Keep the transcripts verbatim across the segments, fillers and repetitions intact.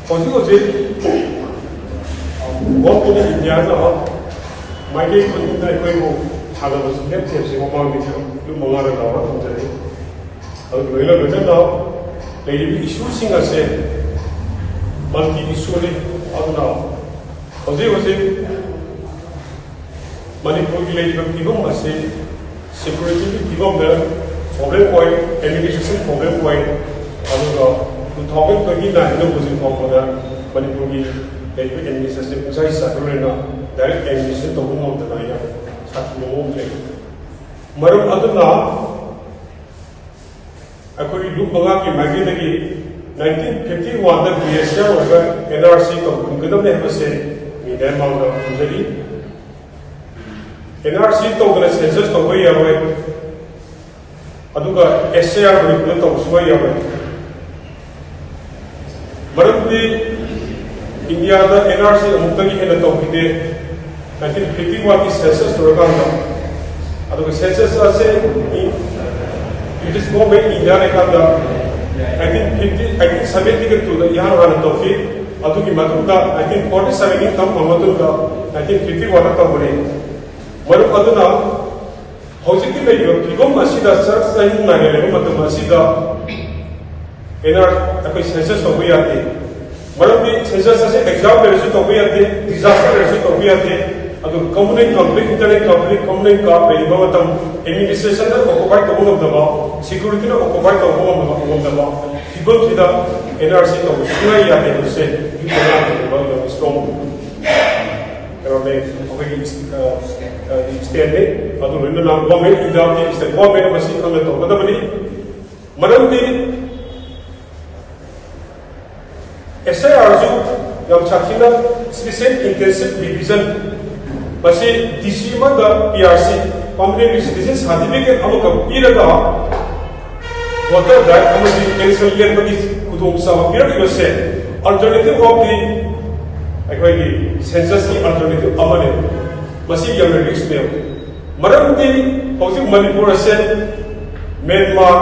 ꯍꯧꯖꯤꯛ ꯍꯧꯖꯤꯛ ꯒꯣꯜ ꯄꯨꯂꯤ ꯏꯟꯗꯤꯌꯥꯅ ꯃꯥꯏꯀꯩ ꯈꯨꯗꯤꯡꯗ ꯑꯩꯈꯣꯏꯕꯨ ꯊꯥꯗꯕꯁꯤ ꯂꯦꯞꯇꯦ ꯍꯥꯏꯕꯁꯤ ꯃꯃꯥꯡꯗꯒꯤ ꯂꯨꯞ ꯃꯉꯥꯗ ꯂꯥꯎꯔ ꯊꯝꯖꯔꯤ꯫ ꯑꯗꯨꯒ ꯂꯣꯏꯅ ꯂꯣꯏꯅꯅ ꯂꯩꯔꯤꯕ ꯏꯁꯨꯁꯤꯡ ꯑꯁꯦ ꯃꯜꯇꯤ ꯏꯁꯨꯅꯤ꯫ ꯑꯗꯨꯅ ꯍꯧꯖꯤꯛ ꯍꯧꯖꯤꯛ ꯃꯅꯤꯄꯨꯔꯒꯤ ꯂꯩꯔꯤꯕ ꯐꯤꯕꯝ ꯑꯁꯤ ꯁꯦꯀ꯭ꯌꯨꯔꯤꯇꯤꯒꯤ ꯐꯤꯕꯝꯗ ꯄ꯭ꯔꯣꯕ꯭ꯂꯦꯝ ꯑꯣꯏ, ꯑꯦꯗꯃꯤꯅꯤꯁꯇ꯭ꯔꯦꯁꯟ ꯄ꯭ꯔꯣꯕ꯭ꯂꯦꯝ ꯑꯣꯏ꯫ ꯑꯗꯨꯒ ꯇꯨ ꯊꯥꯎꯖꯟ ꯇ꯭ꯋꯦꯟꯇꯤ ꯅꯥꯏꯟꯗ ꯍꯧꯖꯤꯛ ꯐꯥꯎꯕꯗ ꯃꯅꯤꯄꯨꯔꯒꯤ ꯂꯩꯔꯤꯕ ꯑꯦꯗꯃꯤꯅꯤꯁꯇ꯭ꯔꯦꯁꯟ ꯄꯨꯡꯆꯥꯏ ꯆꯥꯏꯈ꯭ꯔꯕꯅꯤꯅ ꯗꯥꯏꯔꯦꯛ ꯑꯦꯗꯃꯤꯅꯤꯁꯇ꯭ꯔꯦꯁꯟ ꯇꯧꯕ ꯉꯝꯗꯅ ꯌꯥꯝ ꯁꯥꯊꯤꯕ ꯃꯑꯣꯡ ꯂꯩ꯫ ꯃꯔꯝ ꯑꯗꯨꯅ ꯑꯩꯈꯣꯏꯒꯤ ꯂꯨꯞ ꯃꯉꯥꯒꯤ ꯃꯥꯏꯀꯩꯗꯒꯤ ꯅꯥꯏꯟꯇꯤꯟ ꯐꯤꯐꯇꯤ ꯋꯥꯟꯗ ꯕꯤ ꯑꯦꯁ ꯑꯦꯜ ꯑꯣꯏꯕ ꯑꯦꯟ ꯑꯥꯔ ꯁꯤ ꯇꯧꯍꯟꯒꯗꯕꯅꯤ ꯍꯥꯏꯕꯁꯦ ꯃꯤꯗꯤꯌꯥ ꯃꯥꯡꯗ ꯊꯝꯖꯔꯤ꯫ ꯑꯦꯟ ꯑꯥꯔ ꯁꯤ ꯇꯧꯗꯅ ꯁꯦꯟꯁꯁ ꯇꯧꯕ ꯌꯥꯔꯣꯏ, ꯑꯗꯨꯒ ꯑꯦꯁ ꯑꯥꯏ ꯑꯥꯔ ꯃꯅꯤꯄꯨꯔꯗ ꯇꯧꯕ ꯁꯨꯡꯌꯥ ꯌꯥꯔꯣꯏ꯫ ꯃꯔꯝꯗꯤ ꯏꯟꯗꯤꯌꯥꯗ ꯑꯦꯟ ꯑꯥꯔ ꯁꯤ ꯑꯃꯨꯛꯇꯒꯤ ꯍꯦꯟꯅ ꯇꯧꯈꯤꯗꯦ꯫ ꯅꯥꯏꯟꯇꯤꯟ ꯐꯤꯐꯇꯤ ꯋꯥꯟꯒꯤ ꯁꯦꯟꯁꯁ ꯂꯣꯏꯔꯀꯥꯟꯗ, ꯑꯗꯨꯒ ꯁꯦꯟꯁꯁ ꯑꯁꯦ ꯕ꯭ꯔꯤꯇꯤꯁ ꯒꯣꯔꯃꯦꯟ ꯏꯟꯗꯤꯌꯥ ꯂꯩꯀꯥꯟꯗ ꯅꯥꯏꯟꯇꯤꯟ ꯐꯤꯐꯇꯤ, ꯑꯩꯠꯇꯤꯟ ꯁꯚꯦꯟꯇꯤꯒ ꯇꯨꯗ ꯏꯍꯥꯟ ꯍꯥꯟꯅ ꯇꯧꯈꯤ꯫ ꯑꯗꯨꯒꯤ ꯃꯇꯨꯡꯗ ꯅꯥꯏꯟꯇꯤꯟ ꯐꯣꯔꯇꯤ ꯁꯚꯦꯟꯒꯤ ꯇꯝꯕ ꯃꯇꯨꯡꯗ ꯅꯥꯏꯟꯇꯤꯟ ꯐꯤꯐꯇꯤ ꯋꯥꯟꯗ ꯇꯧꯕꯅꯤ꯫ ꯃꯔꯝ ꯑꯗꯨꯅ ꯍꯧꯖꯤꯛꯀꯤ ꯂꯩꯔꯤꯕ ꯐꯤꯕꯝ ꯑꯁꯤꯗ ꯆꯔꯆ ꯆꯍꯤ ꯅꯥꯏꯅ ꯂꯩꯕ ꯃꯇꯝ ꯑꯁꯤꯗ ꯑꯦꯟ ꯑꯥꯔ ꯑꯩꯈꯣꯏ ꯁꯦꯟꯁꯁ ꯇꯧꯕ ꯌꯥꯗꯦ꯫ ꯃꯔꯝꯗꯤ ꯁꯦꯟꯁꯁ ꯑꯁꯤ ꯑꯦꯛꯖꯥꯝ ꯂꯩꯔꯁꯨ ꯇꯧꯕ ꯌꯥꯗꯦ, ꯗꯤꯖꯥꯁꯇꯔ ꯂꯩꯔꯁꯨ ꯇꯧꯕ ꯌꯥꯗꯦ꯫ ꯑꯗꯨ communal conflict, internal conflict, communal ꯀꯥꯞ ꯂꯩꯔꯤꯕ ꯃꯇꯝ, ꯑꯦꯗꯃꯤꯅꯤꯁꯇ꯭ꯔꯦꯁꯟꯅ ꯑꯣꯀꯨꯄꯥꯏ ꯇꯧꯕ ꯉꯝꯗꯕ, ꯁꯦꯀ꯭ꯌꯨꯔꯤꯇꯤꯅ ꯑꯣꯀꯨꯄꯥꯏ ꯇꯧꯕ ꯉꯝꯗꯕ, ꯉꯝꯗꯕ ꯐꯤꯕꯝꯁꯤꯗ ꯑꯦꯟ ꯑꯥꯔ ꯁꯤ ꯇꯧꯕ ꯁꯨꯡꯌꯥ ꯌꯥꯗꯦ ꯍꯥꯏꯕꯁꯦ ꯌꯨꯝ ꯀꯩꯅꯣ ꯏꯁꯇ꯭ꯔꯣꯡ ꯀꯩꯅꯣꯅꯦ, ꯑꯩꯈꯣꯏꯒꯤ ꯏꯁꯇꯦꯟꯅꯦ꯫ ꯑꯗꯨ ꯂꯣꯏꯅꯅ ꯒꯣꯔꯃꯦꯟ ꯏꯟꯗꯤꯌꯥꯒꯤ ꯏꯁꯇꯦꯠ ꯒꯣꯔꯃꯦꯟ ꯃꯁꯤ ꯈꯪꯅ ꯇꯧꯒꯗꯕꯅꯤ꯫ ꯃꯔꯝꯗꯤ ꯑꯦꯁ ꯑꯥꯏ ꯑꯥꯔꯁꯨ ꯌꯥꯝ ꯁꯥꯊꯤꯅ ꯁ꯭ꯄꯦꯁꯦꯜ ꯏꯟꯇꯦꯟꯁꯤꯚ ꯔꯤꯚꯤꯖꯟ, ꯃꯁꯤ ꯗꯤ ꯁꯤ ꯑꯃꯗ P R C, permanent residential certificate ꯑꯃꯈꯛ ꯄꯤꯔꯒ ꯚꯣꯇꯔ ꯔꯥꯏꯠ ꯑꯃꯗꯤ ꯏꯂꯦꯛꯁꯟ ꯂꯦꯞꯄꯒꯤ ꯈꯨꯗꯣꯡꯆꯥꯕ ꯄꯤꯔꯛꯂꯤꯕꯁꯦ alternative of the ꯑꯩꯈꯣꯏꯒꯤ ꯁꯦꯟꯁꯁꯀꯤ alternative ꯑꯃꯅꯤ꯫ ꯃꯁꯤ ꯌꯥꯝꯅ ꯔꯤꯛꯁꯅꯦꯕ꯫ ꯃꯔꯝꯗꯤ ꯍꯧꯖꯤꯛ ꯃꯅꯤꯄꯨꯔ ꯑꯁꯦ ꯃ꯭ꯌꯥꯟꯃꯥꯔ,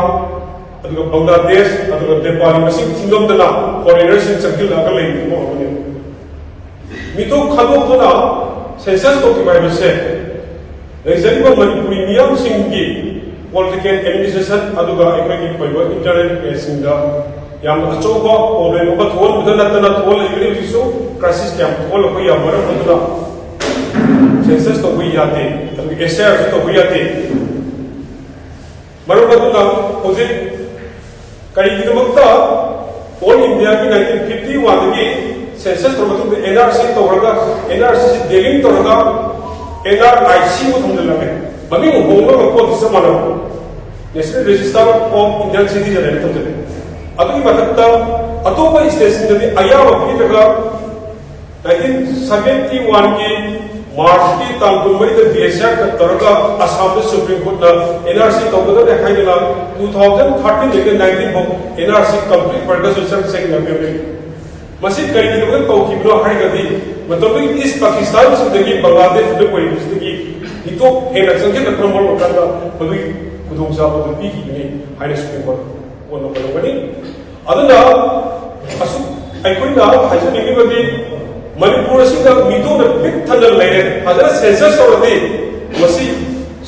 ꯑꯗꯨꯒ ꯕꯪꯒ꯭ꯂꯥꯗꯦꯁ, ꯑꯗꯨꯒ ꯅꯦꯄꯥꯂꯤ ꯃꯁꯤꯡ ꯊꯤꯉꯝꯗꯅ ꯐꯣꯔꯦꯅꯔꯁꯤꯡ ꯆꯪꯁꯤꯜꯂꯛꯑꯒ ꯂꯩꯔꯤꯕ ꯃꯐꯝ ꯑꯃꯅꯤ꯫ ꯃꯤꯇꯣꯞ ꯈꯥꯏꯗꯣꯛꯇꯨꯅ ꯁꯦꯟꯁꯁ ꯇꯧꯈꯤꯕ ꯍꯥꯏꯕꯁꯦ ꯂꯩꯖꯔꯤꯕ ꯃꯅꯤꯄꯨꯔꯤ ꯃꯤꯌꯥꯝꯁꯤꯡꯒꯤ ꯄꯣꯂꯤꯇꯤꯀꯦꯜ ꯑꯦꯗꯃꯤꯅꯤꯁꯇ꯭ꯔꯦꯁꯟ ꯑꯗꯨꯒ ꯑꯩꯈꯣꯏꯒꯤ ꯑꯣꯏꯕ ꯏꯟꯇꯔꯅꯦꯜ ꯑꯦꯐꯤꯌꯔꯁꯤꯡꯗ ꯌꯥꯝꯅ ꯑꯆꯧꯕ ꯄ꯭ꯔꯣꯕ꯭ꯂꯦꯝ ꯑꯃ ꯊꯣꯛꯍꯟꯕꯗ ꯅꯠꯇꯅ ꯊꯣꯛꯍꯜꯂꯛꯏꯕꯅꯤ꯫ ꯍꯧꯖꯤꯛꯁꯨ ꯀ꯭ꯔꯥꯏꯁꯤꯁ ꯀꯌꯥꯝ ꯊꯣꯛꯍꯜꯂꯛꯄ ꯌꯥꯝ ꯃꯔꯝ ꯑꯗꯨꯅ ꯁꯦꯟꯁꯁ ꯇꯧꯕ ꯌꯥꯗꯦ, ꯑꯗꯨꯒ ꯑꯦꯁ ꯑꯥꯏ ꯑꯥꯔꯁꯨ ꯇꯧꯕ ꯌꯥꯗꯦ꯫ ꯃꯔꯝ ꯑꯗꯨꯅ ꯍꯧꯖꯤꯛ ꯀꯔꯤꯒꯤꯗꯃꯛꯇ ꯑꯣꯜ ꯏꯟꯗꯤꯌꯥꯒꯤ ꯅꯥꯏꯟꯇꯤꯟ ꯐꯤꯐꯇꯤ ꯋꯥꯟꯗꯒꯤ ꯁꯦꯟꯁꯁ ꯇꯧꯔꯕ ꯃꯇꯨꯡꯗ ꯑꯦꯟ ꯑꯥꯔ ꯁꯤ ꯇꯧꯔꯒ, ꯑꯦꯟ ꯑꯥꯔ ꯁꯤꯁꯤ ꯗꯦꯂꯤꯡ ꯇꯧꯔꯒ ꯑꯦꯟ ꯑꯥꯔ ꯑꯥꯏ ꯁꯤ ꯑꯃ ꯊꯝꯖꯤꯜꯂꯝꯃꯦ? ꯃꯃꯤꯡ ꯍꯣꯡꯂꯒ ꯄꯣꯠꯇꯤ ꯆꯞ ꯃꯥꯟꯅꯕ, national register of Indian citizen ꯍꯥꯏꯅ ꯊꯝꯖꯤꯜꯂꯦ꯫ ꯑꯗꯨꯒꯤ ꯃꯊꯛꯇ ꯑꯇꯣꯞꯄ ꯁ꯭ꯇꯦꯠꯁꯤꯡꯗꯗꯤ ꯑꯌꯥꯕ ꯄꯤꯔꯒ ꯅꯥꯏꯟꯇꯤꯟ ꯁꯕꯦꯟꯇꯤ ꯋꯥꯟꯒꯤ ꯃꯥꯔꯆꯀꯤ ꯇꯥꯡ ꯀꯨꯟꯃꯔꯤꯗ ꯕꯤ ꯑꯦꯁ ꯑꯦꯐ ꯇꯧꯔꯒ ꯑꯁꯥꯝꯗ ꯁꯨꯄ꯭ꯔꯤꯝ ꯀꯣꯔꯠꯅ ꯑꯦꯟ ꯑꯥꯔ ꯁꯤ ꯇꯧꯒꯗꯕꯅꯦ ꯍꯥꯏꯗꯨꯅ ꯇꯨ ꯊꯥꯎꯖꯟ ꯊꯥꯔꯇꯤꯟꯗꯒꯤ ꯅꯥꯏꯟꯇꯤꯟ ꯐꯥꯎ ꯑꯦꯟ ꯑꯥꯔ ꯁꯤ ꯀꯝꯄ꯭ꯂꯤꯠ ꯑꯣꯏꯔꯒꯁꯨ ꯆꯠꯁꯦꯡꯅꯕꯤꯔꯝꯃꯤ꯫ ꯃꯁꯤ ꯀꯔꯤꯒꯤꯗꯃꯛꯇ ꯇꯧꯈꯤꯕꯅꯣ ꯍꯥꯏꯔꯒꯗꯤ ꯃꯇꯝꯗꯨꯒꯤ ꯏꯁ ꯄꯥꯀꯤꯁꯇꯥꯟꯁꯤꯡꯗꯒꯤ ꯕꯪꯒ꯭ꯂꯥꯗꯦꯁꯇ ꯑꯣꯏꯔꯤꯕꯁꯤꯗꯒꯤ ꯃꯤꯇꯣꯞ ꯍꯦꯟꯅ ꯆꯪꯁꯤꯜꯂꯛꯄꯅ ꯃꯔꯝ ꯑꯣꯏꯔꯀꯥꯟꯗ ꯃꯗꯨꯒꯤ ꯈꯨꯗꯣꯡꯆꯥꯕ ꯑꯗꯨ ꯄꯤꯈꯤꯕꯅꯤ ꯍꯥꯏꯅ ꯁꯨꯄ꯭ꯔꯤꯝ ꯀꯣꯔꯠ ꯀꯣꯟꯅ ꯑꯣꯏꯔꯝꯒꯅꯤ꯫ ꯑꯗꯨꯅ ꯑꯁꯨꯛ ꯑꯩꯈꯣꯏꯅ ꯍꯥꯏꯖꯅꯤꯡꯉꯤꯕꯗꯤ ꯃꯅꯤꯄꯨꯔ ꯑꯁꯤꯗ ꯃꯤꯇꯣꯞꯅ ꯄꯤꯛ ꯊꯟꯅ ꯂꯩꯔꯦ꯫ ꯐꯖꯅ ꯁꯦꯟꯁꯁ ꯇꯧꯔꯗꯤ ꯃꯁꯤ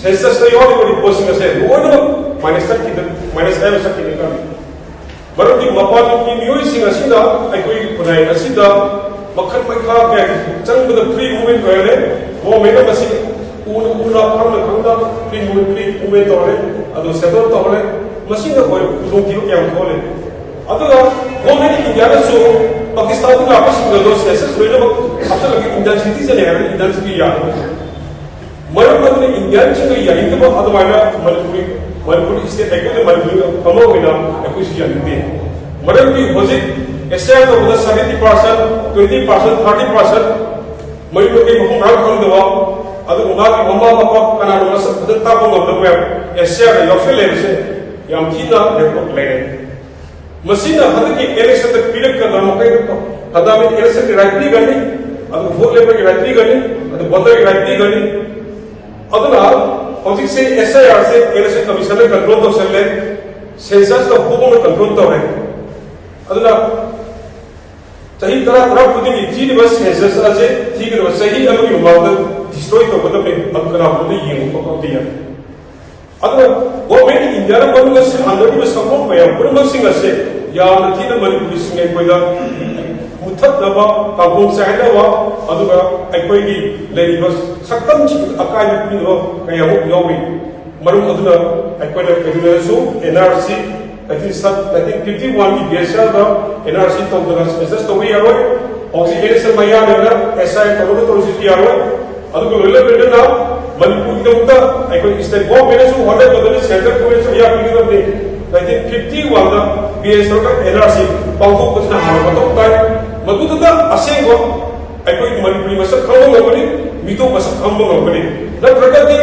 ꯁꯦꯟꯁꯁꯇ ꯌꯥꯎꯔꯤꯕ ꯔꯤꯄꯣꯔꯠꯁꯤꯡ ꯑꯁꯦ ꯂꯣꯏꯅꯃꯛ ꯃꯥꯏꯅꯁ ꯆꯠꯈꯤꯗ ꯃꯥꯏꯅꯁ ꯍꯥꯏꯕ ꯆꯠꯈꯤꯅꯤ ꯈꯜꯂꯤ꯫ ꯃꯔꯝꯗꯤ ꯃꯄꯥꯟꯒꯤ ꯃꯤꯑꯣꯏꯁꯤꯡ ꯑꯁꯤꯅ ꯑꯩꯈꯣꯏꯒꯤ ꯈꯨꯟꯅꯥꯏ ꯑꯁꯤꯗ ꯃꯈꯜ ꯃꯈꯥ ꯀꯌꯥꯒꯤ ꯆꯪꯕꯗ ꯐ꯭ꯔꯤ ꯃꯨꯚꯃꯦꯟ ꯑꯣꯏꯍꯜꯂꯦ꯫ ꯒꯣꯔꯃꯦꯟꯅ ꯃꯁꯤ ꯎꯅ ꯎꯅ ꯈꯪꯅ ꯈꯪꯅ ꯐ꯭ꯔꯤ ꯃꯨꯚꯃꯦꯟ ꯐ꯭ꯔꯤ ꯃꯨꯚꯃꯦꯟ ꯇꯧꯍꯜꯂꯦ꯫ ꯑꯗꯨ ꯁꯦꯇꯜ ꯇꯧꯍꯜꯂꯦ꯫ ꯃꯁꯤꯅ ꯑꯩꯈꯣꯏ ꯈꯨꯗꯣꯡꯊꯤꯕ ꯀꯌꯥ ꯑꯃ ꯊꯣꯛꯍꯜꯂꯦ꯫ ꯑꯗꯨꯒ ꯒꯣꯔꯃꯦꯟ ꯏꯟꯗꯤꯌꯥꯅꯁꯨ ꯄꯥꯀꯤꯁꯇꯥꯟꯗꯒꯤ ꯂꯥꯛꯄꯁꯤꯡꯗꯣ ꯁꯦꯟꯁꯁ ꯂꯣꯏꯅꯃꯛ ꯍꯥꯞꯆꯤꯜꯂꯒ ꯏꯟꯗꯤꯌꯟ ꯁꯤꯇꯤꯖꯟꯅꯦ ꯍꯥꯏꯕ ꯏꯟꯗꯤꯌꯟꯁꯤꯡꯒꯤ ꯌꯥꯗꯕ꯫ ꯃꯔꯝ ꯑꯗꯨꯅ ꯏꯟꯗꯤꯌꯟꯁꯤꯡꯒ ꯌꯥꯅꯤꯡꯗꯕ ꯑꯗꯨꯃꯥꯏꯅ ꯃꯅꯤꯄꯨꯔꯤ, ꯃꯅꯤꯄꯨꯔꯤ ꯁ꯭ꯇꯦꯠ ꯑꯩꯈꯣꯏꯅ ꯃꯅꯤꯄꯨꯔꯤ ꯑꯃ ꯑꯣꯏꯅ ꯑꯩꯈꯣꯏꯁꯨ ꯌꯥꯅꯤꯡꯗꯦ꯫ ꯃꯔꯝꯗꯤ ꯍꯧꯖꯤꯛ ꯑꯦꯁ ꯑꯥꯏ ꯑꯥꯔ ꯇꯧꯕꯗ seventy percent, twenty percent, thirty percent ꯃꯌꯨꯝ ꯃꯀꯩ ꯃꯐꯝ ꯃꯔꯥꯡ ꯈꯪꯗꯕ, ꯑꯗꯨꯒ ꯃꯥꯒꯤ ꯃꯃꯥ ꯃꯄꯥ ꯀꯅꯥꯅꯣ ꯃꯁꯛ ꯐꯖꯅ ꯇꯥꯛꯄ ꯉꯝꯗꯕ ꯃꯌꯥꯝ ꯑꯦꯁ ꯑꯥꯏ ꯑꯥꯔꯗ ꯌꯥꯎꯁꯜꯂꯦ ꯍꯥꯏꯕꯁꯦ ꯌꯥꯝ ꯊꯤꯅ ꯔꯦꯀꯣꯔꯗ ꯂꯩꯔꯦ꯫ ꯃꯁꯤꯅ ꯍꯟꯗꯛꯀꯤ ꯏꯂꯦꯛꯁꯟꯗ ꯄꯤꯔꯛꯀꯗꯕ ꯃꯈꯩ ꯐꯟꯗꯥꯃꯦꯟꯇꯦꯜ ꯏꯂꯦꯛꯁꯟꯒꯤ ꯔꯥꯏꯠ ꯄꯤꯒꯅꯤ, ꯑꯗꯨꯒ ꯚꯣꯠ ꯂꯦꯞꯄꯒꯤ ꯔꯥꯏꯠ ꯄꯤꯒꯅꯤ, ꯑꯗꯨ ꯚꯣꯇꯔꯒꯤ ꯔꯥꯏꯠ ꯄꯤꯒꯅꯤ꯫ ꯑꯗꯨꯅ ꯍꯧꯖꯤꯛꯁꯦ ꯑꯦꯁ ꯑꯥꯏ ꯑꯥꯔꯁꯦ ꯏꯂꯦꯛꯁꯟ ꯀꯃꯤꯁꯟꯅ ꯀꯟꯇ꯭ꯔꯣꯜ ꯇꯧꯁꯜꯂꯦ꯫ ꯁꯦꯟꯁꯁꯇ ꯍꯣꯡꯅ ꯀꯟꯇ꯭ꯔꯣꯜ ꯇꯧꯔꯦ꯫ ꯑꯗꯨꯅ ꯆꯍꯤ ꯇꯔꯥ ꯇꯔꯥ ꯈꯨꯗꯤꯡꯒꯤ ꯊꯤꯔꯤꯕ ꯁꯦꯟꯁꯁ ꯑꯁꯦ ꯊꯤꯒꯗꯕ ꯆꯍꯤ ꯑꯃꯒꯤ ꯃꯃꯥꯡꯗ ꯗꯤꯁꯇ꯭ꯔꯣꯏ ꯇꯧꯒꯗꯕꯅꯤ꯫ ꯑꯗꯨ ꯀꯅꯥꯒꯨꯝꯕꯗ ꯌꯦꯡꯕ ꯈꯣꯠꯄ ꯑꯝꯇ ꯌꯥꯗꯦ꯫ ꯑꯗꯨꯅ ꯒꯣꯔꯃꯦꯟ ꯏꯟꯗꯤꯌꯥꯅ ꯃꯅꯨꯡꯗ ꯁꯥꯟꯅꯔꯤꯕ ꯁꯛꯐꯝ ꯃꯌꯥꯝ ꯄꯨꯝꯅꯃꯛꯁꯤꯡ ꯑꯁꯦ ꯌꯥꯝꯅ ꯊꯤꯅ ꯃꯅꯤꯄꯨꯔꯤꯁꯤꯡ ꯑꯩꯈꯣꯏꯗ ꯃꯨꯊꯠꯅꯕ, ꯀꯥꯡꯈꯣꯡ ꯆꯥꯏꯅꯕ, ꯑꯗꯨꯒ ꯑꯩꯈꯣꯏꯒꯤ ꯂꯩꯔꯤꯕ ꯁꯛꯇꯝꯁꯤꯡꯗ ꯑꯀꯥꯏꯕ ꯄꯤꯅꯕ ꯀꯌꯥꯃꯨꯛ ꯌꯥꯎꯔꯤ꯫ ꯃꯔꯝ ꯑꯗꯨꯅ ꯑꯩꯈꯣꯏꯅ ꯀꯩꯗꯧꯅꯔꯁꯨ NRC, nineteen fifty one ꯒꯤ ꯕꯦꯁꯇ NRC ꯇꯧꯗꯅ ꯁꯦꯟꯁꯁ ꯇꯧꯕ ꯌꯥꯔꯣꯏ꯫ ꯍꯧꯖꯤꯛ ꯏꯂꯦꯛꯁꯟ ꯃꯌꯥꯅꯤꯅ SIR ꯇꯧꯔꯒ ꯇꯧꯔꯤꯁꯤꯁꯨ ꯌꯥꯔꯣꯏ꯫ ꯑꯗꯨꯒ ꯂꯣꯏꯅ ꯂꯣꯏꯅꯅ ꯃꯅꯤꯄꯨꯔꯒꯤꯗꯃꯛꯇ ꯑꯩꯈꯣꯏ ꯁ꯭ꯇꯦꯠ ꯒꯣꯔꯃꯦꯟꯅꯁꯨ ꯍꯣꯠꯅꯒꯗꯕꯅꯤ, ꯁꯦꯟꯇ꯭ꯔꯦꯜ ꯒꯣꯔꯃꯦꯟꯅꯁꯨ ꯑꯌꯥꯕ ꯄꯤꯒꯗꯕꯅꯤ꯫ Nineteen fifty one ꯗ ꯕꯦꯁ ꯇꯧꯔꯒ NRC ꯄꯥꯡꯊꯣꯛꯄꯁꯤꯅ ꯍꯥꯟꯅ ꯃꯊꯧ ꯇꯥꯏ꯫ ꯃꯗꯨꯗꯨꯗ ꯑꯁꯦꯡꯕ ꯑꯩꯈꯣꯏꯒꯤ ꯃꯅꯤꯄꯨꯔꯤ ꯃꯁꯛ ꯈꯪꯕ ꯉꯝꯒꯅꯤ, ꯃꯤꯇꯣꯞ ꯃꯁꯛ ꯈꯪꯕ ꯉꯝꯒꯅꯤ꯫ ꯅꯠꯇ꯭ꯔꯒꯗꯤ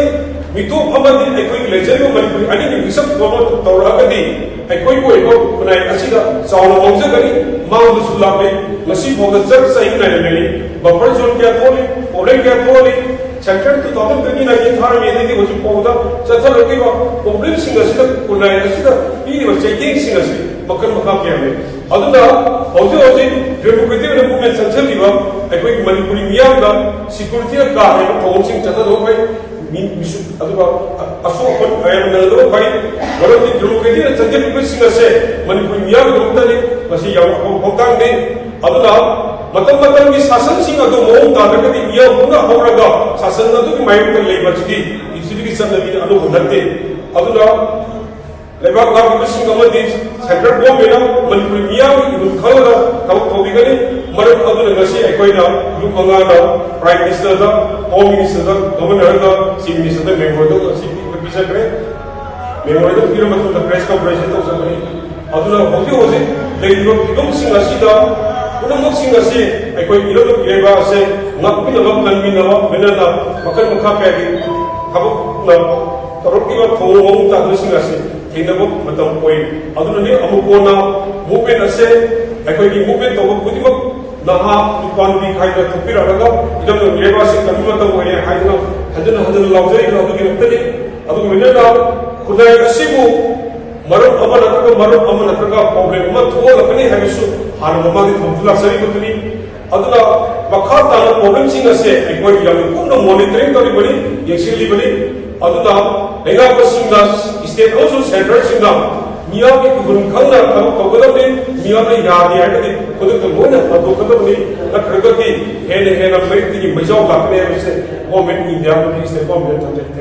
ꯃꯤꯇꯣꯞ ꯑꯃꯗꯤ ꯑꯩꯈꯣꯏꯒꯤ ꯂꯩꯖꯔꯤꯕ ꯃꯅꯤꯄꯨꯔꯤ ꯑꯅꯤꯒꯤ ꯃꯤꯁꯛ ꯐꯥꯎꯕ ꯇꯧꯔꯛꯑꯒꯗꯤ ꯑꯩꯈꯣꯏꯒꯤ ꯑꯣꯏꯕ ꯈꯨꯟꯅꯥꯏ ꯑꯁꯤꯗ ꯆꯥꯎꯅ ꯃꯥꯡꯖꯒꯅꯤ, ꯃꯥꯡꯕꯁꯨ ꯂꯥꯞꯄꯦ꯫ ꯉꯁꯤ ꯐꯥꯎꯗ ꯆꯔ ꯆꯍꯤ ꯅꯥꯏꯅ ꯂꯩꯔꯤ, ꯕꯐꯔ ꯖꯣꯟ ꯀꯌꯥ ꯊꯣꯛꯂꯤ, ꯄ꯭ꯔꯣꯕ꯭ꯂꯦꯝ ꯀꯌꯥ ꯊꯣꯛꯂꯤ꯫ Central two thousand twenty nineteen ꯊꯥꯔꯝꯃꯤ, ꯑꯗꯒꯤ ꯍꯧꯖꯤꯛ ꯐꯥꯎꯕꯗ ꯆꯠꯊꯔꯛꯂꯤꯕ ꯄ꯭ꯔꯣꯕ꯭ꯂꯦꯝꯁꯤꯡ ꯑꯁꯤꯗ ꯈꯨꯟꯅꯥꯏ ꯑꯁꯤꯗ ꯄꯤꯔꯤꯕ ꯆꯩꯊꯦꯡꯁꯤꯡ ꯑꯁꯤ ꯃꯈꯜ ꯃꯈꯥ ꯀꯌꯥ ꯂꯩ꯫ ꯑꯗꯨꯅ ꯍꯧꯖꯤꯛ ꯍꯧꯖꯤꯛ ꯗꯦꯃꯣꯀ꯭ꯔꯦꯇꯤꯛ ꯑꯣꯏꯅ ꯃꯨꯚꯃꯦꯟ ꯆꯪꯁꯤꯜꯂꯤꯕ ꯑꯩꯈꯣꯏꯒꯤ ꯃꯅꯤꯄꯨꯔꯤ ꯃꯤꯌꯥꯝꯗ ꯁꯦꯀ꯭ꯌꯨꯔꯤꯇꯤꯅ ꯀꯥ ꯍꯦꯟꯅ ꯊꯧꯑꯣꯡꯁꯤꯡ ꯆꯠꯊꯗꯕ ꯐꯩ꯫ ꯃꯤ-, ꯃꯤꯁꯨ-, ꯑꯗꯨꯒ ꯑꯁꯣꯛ ꯑꯄꯟ ꯀꯌꯥ ꯅꯪꯗꯕ ꯐꯩ꯫ ꯃꯔꯝꯗꯤ ꯗꯦꯃꯣꯀ꯭ꯔꯦꯇꯤꯛꯅ ꯆꯪꯁꯤꯜꯂꯤꯕꯁꯤꯡ ꯑꯁꯦ ꯃꯅꯤꯄꯨꯔꯤ ꯃꯤꯌꯥꯝꯒꯤꯗꯃꯛꯇꯅꯤ꯫ ꯃꯁꯤ ꯌꯥꯝꯅ ꯑꯐꯕ ꯊꯧꯗꯥꯡꯅꯤ꯫ ꯑꯗꯨꯅ ꯃꯇꯝ ꯃꯇꯝꯒꯤ ꯁꯥꯁꯟꯁꯤꯡ ꯑꯗꯨ ꯃꯑꯣꯡ ꯇꯥꯗ꯭ꯔꯒꯗꯤ ꯃꯤꯌꯥꯝ ꯄꯨꯟꯅ ꯍꯧꯔꯒ ꯁꯥꯁꯟ ꯑꯗꯨꯒꯤ ꯃꯥꯌꯣꯛꯇ ꯂꯩꯕ ꯑꯁꯤꯗꯤ ꯄ꯭ꯔꯤꯊꯤꯕꯤꯒꯤ ꯆꯠꯅꯕꯤꯅꯤ, ꯑꯅꯧꯕ ꯅꯠꯇꯦ꯫ ꯑꯗꯨꯅ ꯂꯩꯕꯥꯛ ꯂꯥꯛꯂꯤꯕꯁꯤꯡ ꯑꯃꯗꯤ ꯁꯦꯟꯇ꯭ꯔꯦꯜ ꯒꯣꯔꯃꯦꯟꯅ ꯃꯅꯤꯄꯨꯔꯤ ꯃꯤꯌꯥꯝꯒꯤ ꯏꯍꯨꯜ ꯈꯪꯂꯒ ꯊꯕꯛ ꯇꯧꯕꯤꯒꯅꯤ꯫ ꯃꯔꯝ ꯑꯗꯨꯅ ꯉꯁꯤ ꯑꯩꯈꯣꯏꯅ ꯒ꯭ꯔꯨꯞ ꯃꯉꯥꯅ ꯄ꯭ꯔꯥꯏꯝ ꯃꯤꯅꯤꯁꯇꯔꯗ, ꯍꯣꯝ ꯃꯤꯅꯤꯁꯇꯔꯗ, ꯒꯚꯔꯅꯔꯗ, ꯆꯤꯐ ꯃꯤꯅꯤꯁꯇꯔꯗ ꯃꯦꯃꯣꯔꯦꯟꯗꯝ ꯑꯁꯤ ꯄꯤꯕ ꯄꯤꯖꯈ꯭ꯔꯦ꯫ ꯃꯦꯃꯣꯔꯦꯟꯗꯝ ꯄꯤꯔ ꯃꯇꯨꯡꯗ ꯄ꯭ꯔꯦꯁ ꯀꯟꯐꯔꯦꯟꯁ ꯇꯧꯖꯕꯅꯤ꯫ ꯑꯗꯨꯅ ꯍꯧꯖꯤꯛ ꯍꯧꯖꯤꯛ ꯂꯩꯔꯤꯕ ꯐꯤꯕꯝꯁꯤꯡ ꯑꯁꯤꯗ ꯄꯨꯝꯅꯃꯛꯁꯤꯡ ꯑꯁꯤ ꯑꯩꯈꯣꯏ ꯏꯔꯝꯗꯝ ꯏꯔꯩꯕꯥꯛ ꯑꯁꯦ ꯉꯥꯛꯄꯤꯅꯕ, ꯀꯟꯕꯤꯅꯕ, ꯂꯣꯏꯅꯅ ꯃꯈꯜ ꯃꯈꯥ ꯀꯌꯥꯒꯤ ꯊꯕꯛꯅ ꯇꯧꯔꯛꯂꯤꯕ ꯊꯧꯑꯣꯡ ꯃꯑꯣꯡ ꯇꯥꯗꯕꯁꯤꯡ ꯑꯁꯤ ꯊꯦꯡꯅꯕ ꯃꯇꯝ ꯑꯣꯏ꯫ ꯑꯗꯨꯅꯅꯤ ꯑꯃꯨꯛ ꯀꯣꯟꯅ ꯃꯨꯚꯃꯦꯟ ꯑꯁꯦ ꯑꯩꯈꯣꯏꯒꯤ ꯃꯨꯚꯃꯦꯟ ꯇꯧꯕ ꯈꯨꯗꯤꯡꯃꯛ ꯅꯍꯥ ꯅꯨꯄꯥ ꯅꯨꯄꯤ ꯈꯥꯏꯗꯅ ꯊꯣꯛꯄꯤꯔꯛꯂꯒ ꯏꯔꯝꯗꯝ ꯏꯔꯩꯕꯥꯛ ꯑꯁꯤ ꯀꯟꯕ ꯃꯇꯝ ꯑꯣꯏꯔꯦ ꯍꯥꯏꯗꯨꯅ ꯍꯟꯖꯤꯟ ꯍꯟꯖꯤꯟ ꯂꯥꯎꯖꯔꯤꯕ ꯑꯗꯨꯒꯤꯗꯃꯛꯇꯅꯤ꯫ ꯑꯗꯨꯒ ꯂꯣꯏꯅꯅ ꯈꯨꯟꯅꯥꯏ ꯑꯁꯤꯕꯨ ꯃꯔꯝ ꯑꯃ ꯅꯠꯇ꯭ꯔꯒ ꯃꯔꯝ ꯑꯃ ꯅꯠꯇ꯭ꯔꯒ ꯄ꯭ꯔꯣꯕ꯭ꯂꯦꯝ ꯑꯃ ꯊꯣꯛꯍꯜꯂꯛꯀꯅꯤ ꯍꯥꯏꯕꯁꯨ ꯍꯥꯟꯅ ꯃꯃꯥꯡꯗ ꯊꯝꯗꯨꯅ ꯂꯥꯛꯆꯔꯤꯕꯗꯨꯅꯤ꯫ ꯑꯗꯨꯅ ꯃꯈꯥ ꯇꯥꯅ ꯄ꯭ꯔꯣꯕ꯭ꯂꯦꯝꯁꯤꯡ ꯑꯁꯦ ꯑꯩꯈꯣꯏ ꯌꯥꯝꯅ ꯀꯨꯞꯅ ꯃꯣꯅꯤꯇꯔꯤꯡ ꯇꯧꯔꯤꯕꯅꯤ, ꯌꯦꯡꯁꯤꯜꯂꯤꯕꯅꯤ꯫ ꯑꯗꯨꯅ ꯂꯩꯉꯥꯛꯄꯁꯤꯡꯅ, ꯁ꯭ꯇꯦꯠ ꯑꯃꯁꯨꯡ ꯁꯦꯟꯇꯔꯁꯤꯡꯅ ꯃꯤꯌꯥꯝꯒꯤ ꯏꯍꯨꯜ ꯈꯪꯅ ꯊꯕꯛ ꯇꯧꯒꯗꯕꯅꯤ꯫ ꯃꯤꯌꯥꯝꯅ ꯌꯥꯗꯦ ꯍꯥꯏꯔꯒꯗꯤ ꯈꯨꯗꯛꯇ ꯂꯣꯏꯅ ꯍꯟꯗꯣꯛꯀꯗꯕꯅꯤ, ꯅꯠꯇ꯭ꯔꯒꯗꯤ ꯍꯦꯟꯅ ꯍꯦꯟꯅ ꯃꯔꯤꯛꯇꯒꯤ ꯃꯩꯖꯥꯎ ꯂꯥꯛꯀꯅꯤ ꯍꯥꯏꯕꯁꯦ ꯒꯣꯔꯃꯦꯟ ꯏꯟꯗꯤꯌꯥ ꯑꯃꯗꯤ ꯁ꯭ꯇꯦꯠ ꯒꯣꯔꯃꯦꯟ ꯊꯝꯖꯩ꯫